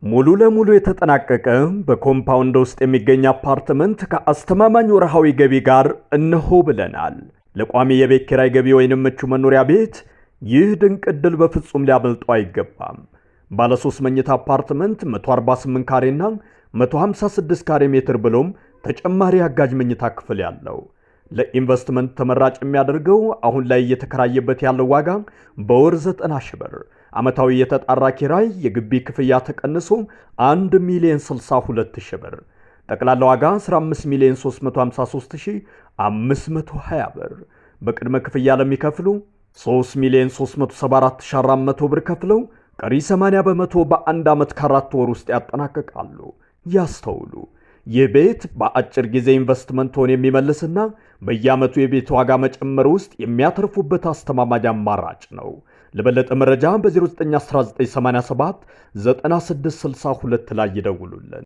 ሙሉ ለሙሉ የተጠናቀቀ በ compound ውስጥ የሚገኝ አፓርትመንት ከአስተማማኝ ወርሃዊ ገቢ ጋር እነሆ ብለናል። ለቋሚ የቤት ኪራይ ገቢ ወይንም ምቹ መኖሪያ ቤት ይህ ድንቅ ዕድል በፍጹም ሊያመልጦ አይገባም። ባለ 3 መኝታ አፓርትመንት 148 ካሬና 156 ካሬ ሜትር ብሎም ተጨማሪ አጋዥ መኝታ ክፍል ያለው፣ ለኢንቨስትመንት ተመራጭ የሚያደርገው አሁን ላይ እየተከራየበት ያለው ዋጋ በወር 90 ሺህ ብር፣ ዓመታዊ የተጣራ ኪራይ የግቢ ክፍያ ተቀንሶ 1 ሚሊዮን 62 ሺህ ብር፣ ጠቅላላ ዋጋ 15 ሚሊዮን 353 ሺህ 520 ብር። በቅድመ ክፍያ ለሚከፍሉ 3 ሚሊዮን 374 ሺህ 400 ብር ከፍለው ቀሪ 80% በአንድ ዓመት ከ4 ወር ውስጥ ያጠናቅቃሉ። ያስተውሉ። ይህ ቤት በአጭር ጊዜ ኢንቨስትመንትዎን የሚመልስና በየዓመቱ የቤት ዋጋ መጨመር ውስጥ የሚያተርፉበት አስተማማኝ አማራጭ ነው። ለበለጠ መረጃ በ091987 9662 ላይ ይደውሉልን።